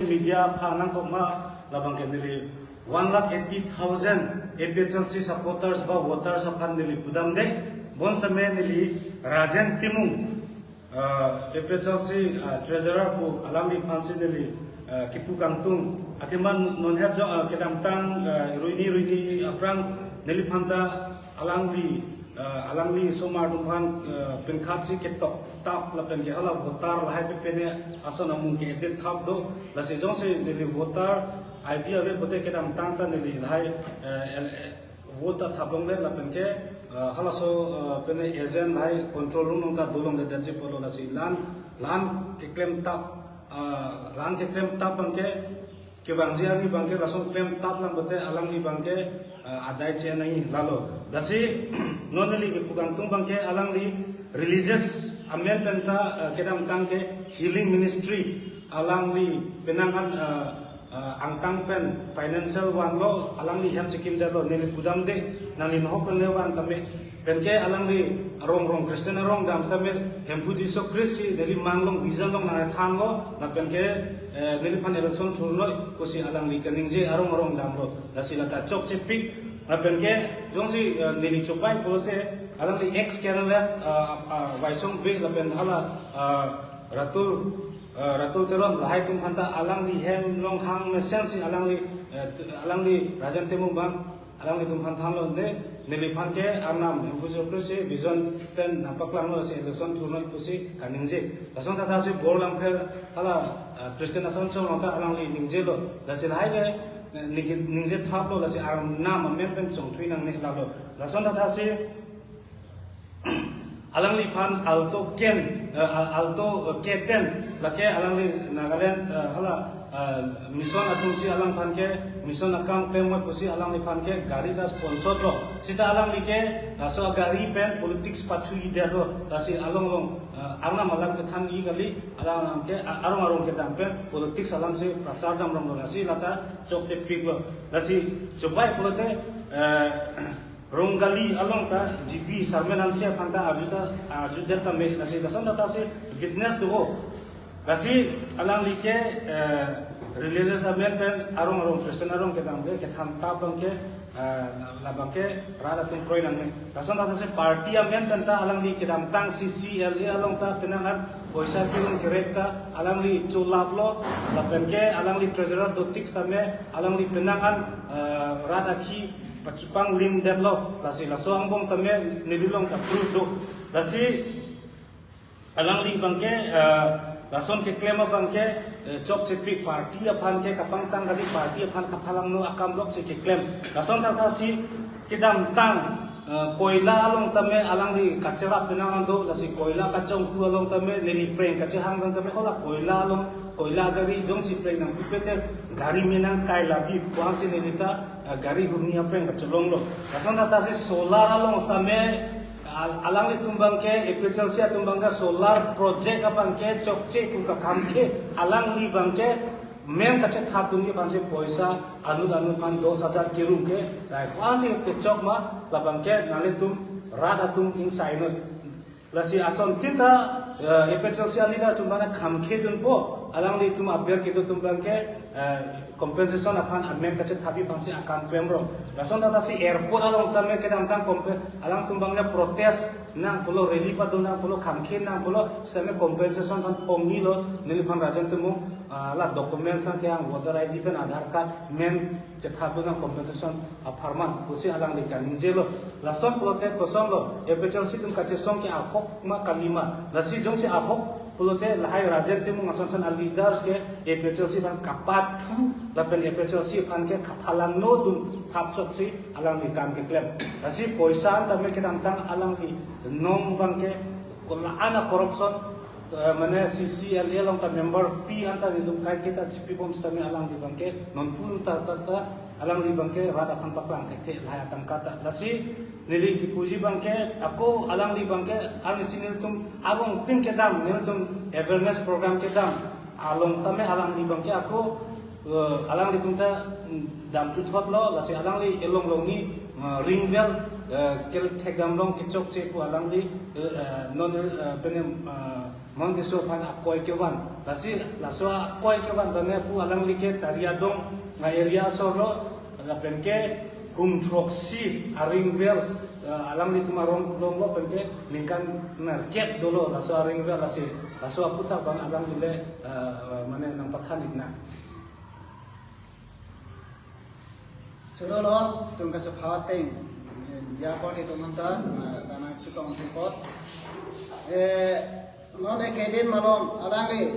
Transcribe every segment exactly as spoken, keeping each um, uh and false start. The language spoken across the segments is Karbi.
media aphan nangkokma labang ke neli one lakh eighty thousand A P H L C supporters ba voters aphan neli pudamde, bonsitame neli Rajen Timung, uh, A P H L C, uh, treasurer pu alangliphansi neli, uh, kipu kangtung. Athema non hep jong, uh, kedamtang, uh, ruini ruini aphrang neliphanta alangli, uh, alangli osomar atum aphan, uh, pen khatsi ketok tap lapen ke hala voter lahai pe pene ason amung ke-edit thap do. Lasi jongsi neli voter I D ave pote kedamtang ta neli lahai, uh, el-, eh, vote ta thap longle lapen ke, uh, halaso, uh, pene agent lahai control room along ta dolongledetji pulo. Lasi la-an, la-an keklem tap, uh, la-an keklem tap abang ke kevangji arni abang ke lason klem tap lang pote alangli abang ke, uh, adai che nangji lalo. Lasi non neli kipu kangtung abang ke alangli religious amen penta, uh, kedamtang ke healing ministry alangli penang an, uh, uh, angtang pen financial vanlo, alangli hem chekimdetlo, neli pudamde, nangli nohok pen le van tame. Penke alangli arong arong Christian arong dam sitame Hemphu Jisu Christ si neli mang along vision along nangthanlo, lapen ke, eh, neliphan election thurnoi pusi alangli kaningje arong arong damlo. Lasi lata chokchepik, lapen ke jongsi, eh, neli chopai pulote alangli ex K N L F, uh, uh, Waisong Bey lapen hala, uh, Ratul, uh, Ratul Teron lahai atum aphanta alangli hem along hang mesensi alangli, uh, alangli Rajen Timung abang alanglitum aphan thanlo, ne, neliphan ke Arnam Hemphu Jisu Christ si vision pen nangpaklanglo, lasi election thurnoi pusi kaningje. Lason tata si Borlangpher hala, uh, Christian Asonson along ta alangli ningjelo. Lasi lahai ke, eh, ningje, ningje thaplo, lasi Arnam amen pen chongthui nangne lalo. Lason tata si alangliphan Alto K ten, eh, Al-, Alto, eh, K ten, lake alangli Nagaland, eh, hala, eh, mission atumsi alangphan ke, mission akam klemvoi pusi alangliphan ke gari ta sponsorlo. Sita alangli ke laso gari pen politics pathuidetlo. Lasi along along, eh, Arnam alam kethanji kali, alang alam ke, a-, arong arong kedam pen politics alamsi prachar damronglo. Lasi lata chokchepiklo. Lasi chopai pulote, eh, Rongali along ta G P Sarmen Hanse aphan ta arju ta, arjudet tame, lasi lason tata si witness do. Lasi alangli ke, eh, religious amen pen arong arong Christian arong kedam ke kethan tap abang ke, eh, labang ke rat atum kroi nangne. Lason tata si party amen pen ta alangli kedamtang C C L A along ta penang an poisa kirung kerek ta alangli cholaplo, lapen ke alangli treasurer dotik sitame alangli penang an, eh, rat akhi pachupanglimdetlo. Lasi laso angbong tame neli along ta proof do. Lasi alangli abang ke, eh, lason keklem abang ke, eh, chokchepik, party aphan ke kapangtang kali, party aphan kapalangno akam loksi keklem. Lason tata si kedamtang, eh, koila along tame alangli kacherap penang an do, lasi koila kachonghu along tame neli preng kachehang along tame hala koila along, koila gari jongsi preng nangpipe te gari menang kai labi, ko-ansi neli ta, eh, gari hurni apreng kachelonglo. Lason tata si solar along tame al-, alanglitum abang ke, A P H L C atum abang ke solar project abang ke chokche pu kakam ke alangli abang ke men kachethapdunji aphansi poisa anut anut aphan dos hajar kirung ke, lai ko-ansi kechok ma, labang ke nanglitum rat atum ingsainoi. Lasi asontin ta, eh, A P H L C a-leader atum abang khamkhedunpo, alanglitum aber kedo atum abang ke, eh, compensation aphan amen kachethapji aphansi akam klemrong. Lason tata si airport along tame kedamtang kompe-, alangtum abang ya protest nangpulo, rally pado nangpulo, khamkhe nangpulo, sitame compensation aphan pongnilo, neliphan Rajen Timung, ah, la documents nangkehang voter I D pen Aadhaar card men chethapdun nang compensation apharman pusi alangli kaningjelo. Lason pulote kosonlo, A P H L C atum kachesong ke ahok ma kalima. Lasi jongsi ahok pulote lahai Rajen Timung asonson a-leaders ke A P H L C aphan kapathu lapen A P H L C aphan ke kapalangno dun thapchotsi alangli kam keklem. Lasi poisa an tame kedamtang alangli non abang ke kola-an a-corruption, eh, mane C C L A along ta member fee anta nelitum kaiketa chipibom sitame alangli abang ke non pulun ta ta ta alangli abang ke rat aphan paklang thekthe lahai atangka ta. Lasi neli kipuji abang ke ako alangli abang ke arnisi nelitum arong tin kedam, nelitum awareness program kedam along tame alangli abang ke ako, eh, alanglitum ta, mm, damthu thotlo, lasi alangli elong longni, eh, ring well, eh, kel thekdam long kechokche pu alangli, eh, eh, non, eh, penem, eh, Hemant Tisso aphan akoi kevan. Lasi laso akoi kevan tame pu alangli ke Tari Adong a-area asor lo, lapen ke hum throksi aring ver, eh, alanglitum arong along lo, pen ke ningkan nerkep dolo laso aring ver, lasi laso aputhak abang alangli le, eh, mane nangpathan-ik nang. Choro lo, tum kachepha ateng, eh, media party atum aphanta, eh, nangchetong thek apot. Eh, non ekedin malom, alangli,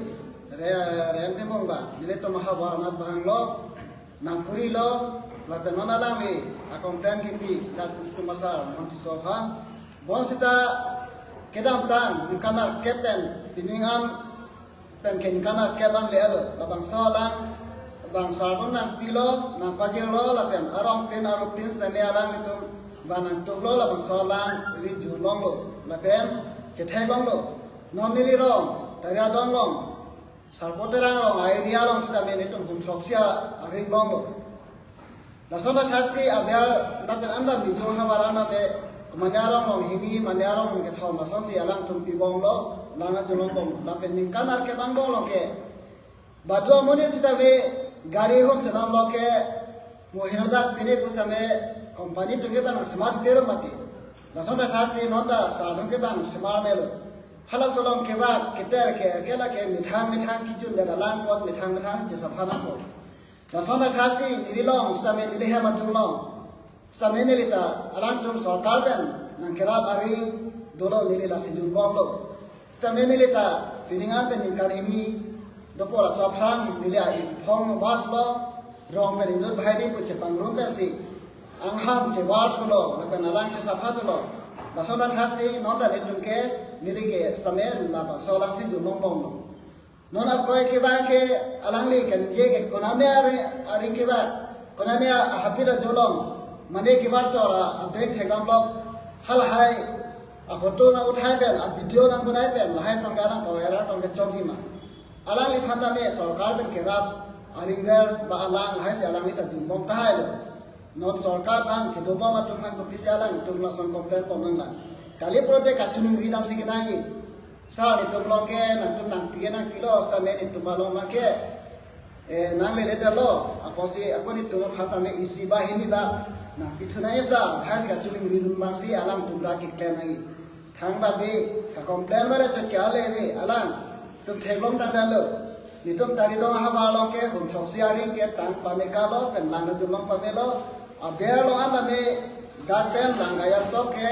Re-, Rajen Timung abang, nelitum ahavar anat abang lo, nangpuri lo, lapen non alangli, a-complain kipi, dak tum asar, Hemant Tisso aphan. Bonsita kedamtang, ningkan nerkep pen, pining an, pen ke ningkan nerkep angle lo, labangso alang, bang sarbon nangpilo, nangpajirlo, lapen arong tin, arong tin seme alanglitum abang nangtuklo, labangso alang ri jun longlo, lapen chethek longlo. Non neli rong, Tari Adong along, Sarpo Terang along, a-area along sitame nelitum hum throksi aring longlo. Lason athaksi aber lapen anda Mizo havar anta be, mane arong longhini, mane arong kethom, lasonsi alangtum pibomlo, lang-a jun longbom, lapen ningkan nerkep angbong along ke. Badu amonit sitame gari hum chenam lo ke, mo henodak pine pusitame company atum ke abang nangsemar piro mati. Lason athaksi non ta sar atum ke abang semar melo. Halaso along kevak keter ke, ke lake methang methang kejun dan alang apot methang methang chesaphan apot. Lason athaksi neli long, sitame neli hem atum long. Sitame neli ta alangtum sorkar pen nangkerap aring dolo, neli lasi junbomlo. Sitame neli ta pining an pen ningkan hini dopo laso aphrang neli a-ingphong bas lo, rong pen inut banghini pu chepangrum pensi angham chevar thulo, lapen alang chesapha thulo. Lason athaksi non ta nelitum ke, neli ke sitame labangso alangsi jun longbomlo. Non akoi kevang ke alangli kaningje ke konane ari, ari kevang, konane ahapit ajo along, mane kevar chor abeng theklong lok, halahai aphoto nang uthai pen, avideo nang bonai pen, lahai tong ke alang paviral tong ke chokji ma. Alangliphan tame sorkar pen kerap aring ver ba alang lahai si alangli ta junbom tahai lo. Non sorkar aphan kedobom atum aphan kopisi alangtum lason complain pon nanglang. Kali pulote kachiningri damsi kenangji. Sar, nelitum along ke nangtum nangpi nangpilo, sitame nelitum along ma ke, eh, nanglele detlo, apotsi ako nelitum aphan tame isi ba hini ba nangpithu nangji sar, lahai si kachiningri dun abangsi alangtum ta keklem nangji. Thang ba bi, ka-complain ba ra chot ke ale bi, alangtum theklong tang detlo. Nelitum Tari Adong ahavar along ke hum throksi aring ke tang pame kalo, pen lang-a jun long pamelo, aber along an tame dak pen lang gayam tok ke,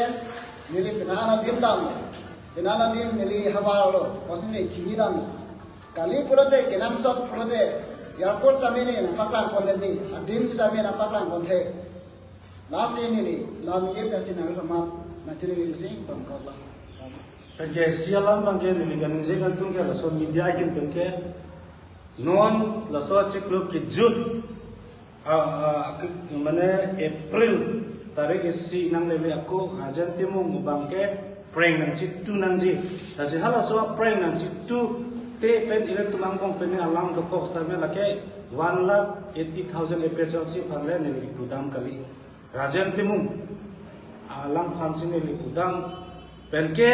neli pina ana dim dam. Pina ana dim neli havar lo, kosin neli chini dam. Kali pulote kenangsot pulote, airport tame ne nangpaklang pon detji, adim sitame nangpaklang pon the. Lasi neli, lam neli pesi nang thamat, nangchiningri si, tongkok la. Pen ke isi alam abang ke neli kaningje kangtung ke laso media ahin pen ke, non laso achiklo kejut, ah, ah, ke, mane April tarik isi nanglele ako Rajen Timung abang ke prank nangchitu nangji. Lasi halaso prank nangchitute pen ilitum angbong pen alam dokok sitame lake one lakh eighty thousand A P H L C aphan le neli pudam kali. Rajen Timung alangphan si neli pudam. Pen ke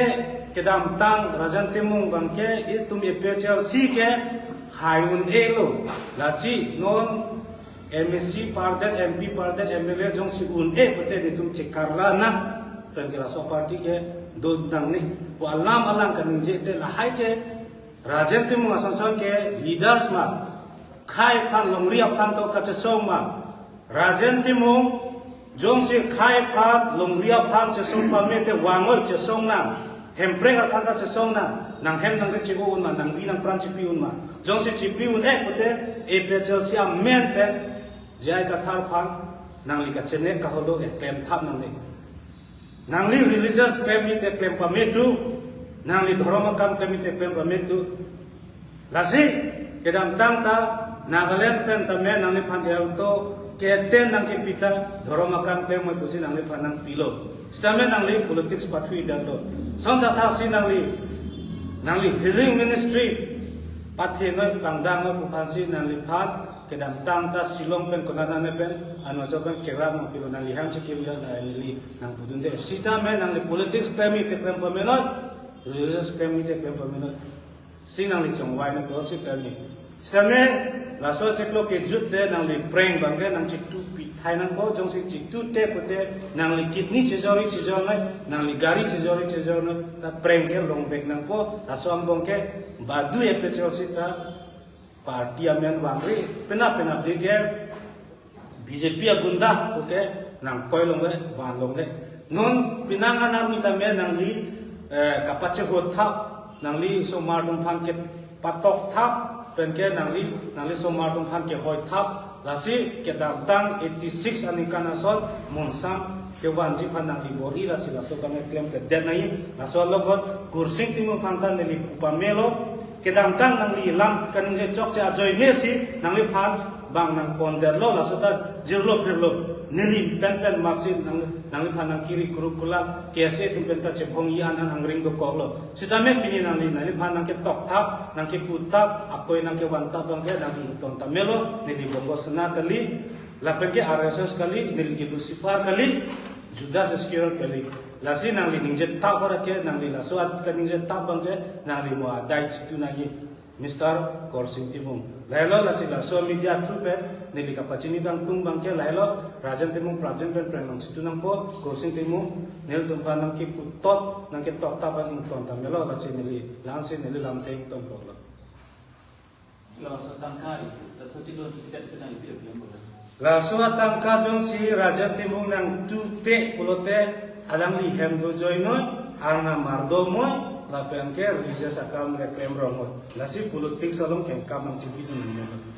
kedamtang Rajen Timung abang ke itum A P H L C ke hai un-e lo. Lasi non M A C pardet, M P pardet, M L A jongsi un-e pute nelitum chekarla nang. Pen ke laso party ke do nangne pu alam alang kaningje te lahai ke Rajen Timung asonson ke leaders ma, khei aphan longri aphan to kachesong ma. Rajen Timung jongsi khei aphan longri aphan chesong pame te vangoi chesong nang, hemprek aphan ta chesong nang, nanghem nangri che-o un ma, nangvi nangpran chipi un ma. Jongsi chipi un-e pute A P H L C amen pen J I Kathar aphan nangli kachenek kaholo ke klem thap nangne. Nangli religious klem mite klem pame tu, nangli dhorom akam klem mite klem pame tu. Lasi kedamtang ta Nagaland pen tame nangliphan alto keten nangkepi ta dhorom akam klem mai pusi nangliphan nangpilo. Sitame nangli politics pathu idan do. Sonta tha si nangli, nangli healing ministry pathenoi pangdang pu aphan si nangliphan kedamtang ta Shillong pen konatne pen Arunachal pen kerap nangpilo, nangli hem chekim ya la neli nangpudunde. Sitame nangli politics klem mite klem pamenoi, religious klem mite klem pamenoi. Si nangli chongvai nangpo si pemi. Sitame laso chiklo kejut te nangli prank abangke nangchiktu pithai nangpo, jongsi chiktu te pute nangli kidney chejor-i chejornoi, nangli gari chejor-i chejornoi, ta prank ke longvek nangpo, laso angbong ke badu A P H L C ta party amen vangri, penap penap dei ke B J P agunda, okay, nangkoi longle, van longle. Non penang anam ni tame nangli, eh, kapachehot thap, nangli osomar atum aphan kepatok thap, penke nangli, nangli osomar atum aphan kehoi thap, lasi kedamtang eighty six aningkan ason, monsam kevanji aphan nangli bor-i, lasi laso abang klemkledet nangji, laso alogot Kursing Timung aphan ta neli pu pamelo, kedamtang nangli lam kaningje chokche ajoine si nangliphan bang nangpondetlo, laso ta jirlo phirlo, neli penpen maksi nang, nangliphan nangkiri kurukula, K S A atum pen ta chepong-i an an angring dokoklo. Sitame pini nangli, nangliphan nangketok thap, nangkepu thap, akoi nangkevan thap abangke nangli ington tame lo, neli Bongo Sena kali, lapenke R S S kali, neli ke Lucifer kali, Judas Iscariot kali. Lasi nangli ningje thap ora ke, nangli laso at kaningje thap abangke, nangli mo adai chitu nangji, Mister Kursing Timung. Lahelo lasi laso media through pen, neli kapachini kangtung abangke, lahelo Rajen Timung prapjin pen prank nangchitu nangpo, Kursing Timung, nelitum aphan nangkepu thap, nangketok thap abang ington tame lo, lasi neli, la-ansi neli lamthe ingtonkoklo. Laso atangka ri, laso chiklo kejut te kejang ipi api yang bola. Laso atangka jongsi Rajen Timung nangtute pulote alangli hem dojoinoi, arnam ardomoi, lapenke religious akam le klemrongnoi. Lasi politics along kengkam nangchingkidun nangji.